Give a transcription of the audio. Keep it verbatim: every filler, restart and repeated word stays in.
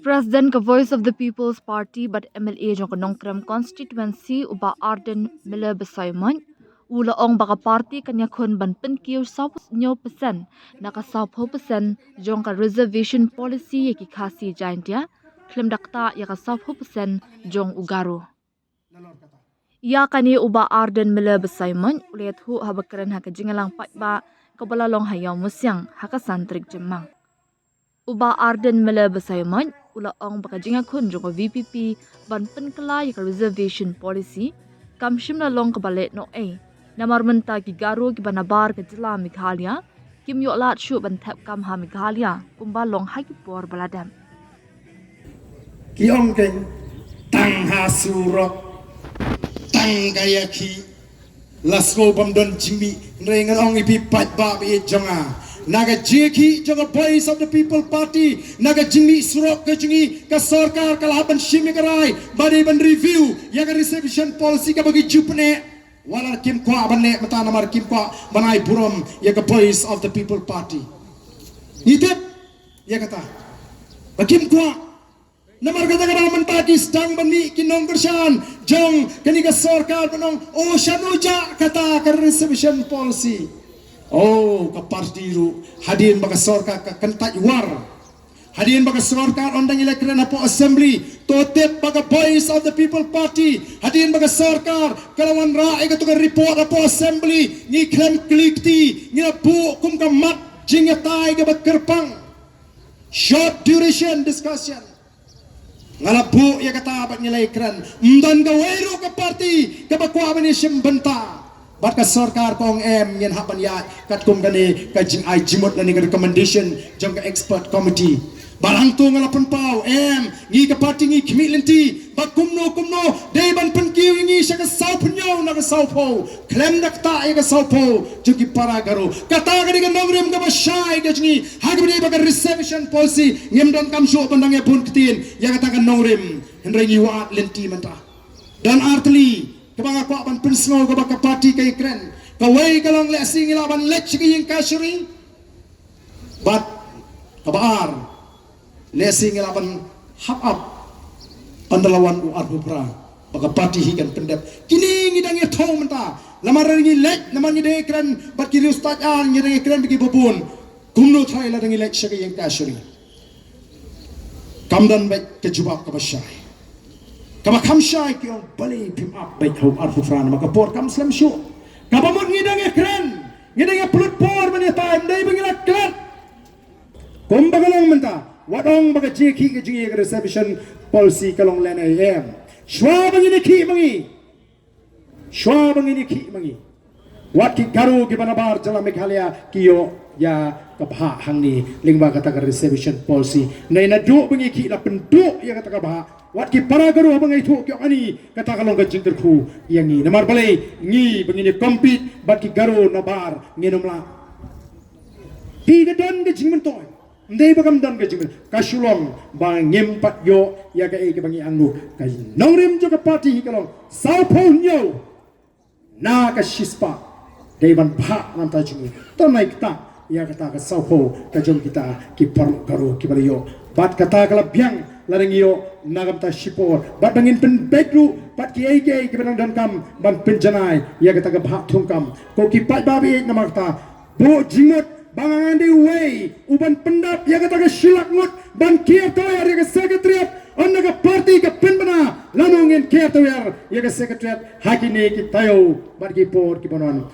President ka Voice of the People's Party bad M L A jong ka Nongkrem Constituency, u Bah Ardent Miller Basaiawmoit, u la ong ba ka party kan ïakhun ban pynkiew sawphew percent na ka sawphew percent jong ka reservation policy ïa ki Khasi Jaintia, khlem da ktah ïa ka sawphew percent jong u Garo. Ïa kane u Bah Ardent Miller Basaiawmoit u la ïathuh haba kren ha ka jingïalang paidbah kaba la long ha Ïawmusiang ha ka san tarik Jymmang. U Bah Ardent Miller Basaiawmoit u la ong ba ka jingïakhun jong ka V P P ban pynkylla ïa ka reservation policy kam shym la long kaba lehnohei. Namar mynta ki Garo kiba nabar ka jylla Meghalaya kim ïoh lad shuh ban thep kam ha Meghalaya kumba long ha ki por ba la dep. Ki ong kein, tang ha surok, tang ka ïakhih, la sngew bym don jingmih. Hynrei ngan ong ïa phi paidbah ba ïeit jong nga, na ka jingïakhih jong ka Voice of the People Party, na ka jingmih surok ka jong ngi, ka sorkar ka la hap ban shim ïa ka rai ba dei ban review ïa ka reservation policy kaba ki ju pyneh. Wat la kim kwah ban neh mynta namar kim kwah ban ai burom ïa ka Voice of the People Party. Ngi tip ïa kata ba kim kwah. Namar kata ka daw mynta ki sdang ban mih ki nongkyrshan jong kane ka sorkar ban ong, o shano jah kata ka reservation policy. O ka party ruh, hadien ba ka sorkar ka kyntait war, hadien ba ka sorkar ynda ngi la kren hapoh assembly, to tip ba ka Voice of the People Party, hadien ba ka sorkar ka la wanrah ïa kato ka report hapoh assembly, ngi khlem kli kti, ngi la buh kum ka mat jingïatai kaba kyrpang. Short duration discussion. Nga la buh ïa kata bad ngi la ïakren. Ym don kawei ruh ka party kaba kwah ban ïashim bynta. Bad ka sorkar ka ong em, ngin hap ban ïaid katkum kane ka jingai jingmut lane ka recommendation jong ka expert committee. Bad hangto nga la pynpaw em, ngi ka party ngi khmih lynti ba kumno kumno dei ban pynkiew ïa ngi sha ka sawphew hynñiew na ka sawphew, khlem da ktah ïa ka sawphew jong ki para Garo. Kata ka dei ka nongrim kaba shai ka jong ngi ha kaba dei ba ka reservation policy. Ngim donkam shuh ban dang ïa bun ktien ïa kata ka nongrim, hynrei ngi wad lynti mynta. Don artylli kaba nga kwah ban pynsngew kaba ka party ka ïakren. Kawei ka long lehse ngi lah ban leit sha ka ïing kashari. Bad kaba ar, lehse ngi lah ban hap ap ynda la wan u arphew phra ba ka party hi kan pyndep. Kine ngi dang ïathuh mynta. Namar ngi leit, namar ngi dang ïakren bad ki riewstad, ar ngi dang ïakren bad ki babun. Kumno tharai la dang ngi leit sha ka ïing kashari? Kam don beit ka jubab kaba shai. Kaba kham shai ki ong balei phim ap beit ha u arphew phra namar ka por kam slem shuh. Kaba mut ngi dang ïakren, ngi dang ïapynlut por ban ïatai, ym dei ba ngi la klet. Kumba ka long mynta, wat ong ba ka jingïakhih ka jong ngi ïa ka reservation policy ka long lehnohei em. Shuwa ba ngin ïakhih ma ngi, shuwa ba ngin ïakhih ma ngi, wat ki Garo kiba nabar jylla Meghalaya ki ïoh ïa ka bhah hangne lyngba kata ka reservation policy. Nai naduh ba ngi ïakhih la pynduh ïa kata ka bhah, wat ki para Garo haba ngi ïathuh ki ong ani kata ka long ka jingkyrkhu ïa ngi. Namar balei? Ngi ba ngin ïa compete bad ki Garo nabar ngin ym lah. Phi, ka don ka jingmyntoi. Ym dei ba kam don ka jingmyntoi, ka shu long ba ngim pat ïoh ïa kaei kaba ngi angnud. Ka nongrim jong ka party hi ka long sawphew hynñiew na ka shispah. Dei ban bhah na ka bynta jong ngi. To nai ktah ïa kata ka sawphew ka jong kita ki paralok Garo kiba la ïoh. Bad kata ka la biang lada ngi ïoh na ka bynta shipor. Bad ba ngin pynbeit ruh bad kiei kiei kiba dang donkam ban pynjanai ïa kata ka bhah thungkam. Ko ki paidbah ba ïeit, namar kata buh jingmut ba nga ngan dei uwei uban pyndap ïa kata ka shilak ngut ban kiar tawiar ïa ka secretariat. Ynda ka party ka pynbna, lano ngin kiar tawiar ïa ka secretariat ha kine ki taïew bad ki por kiban wan.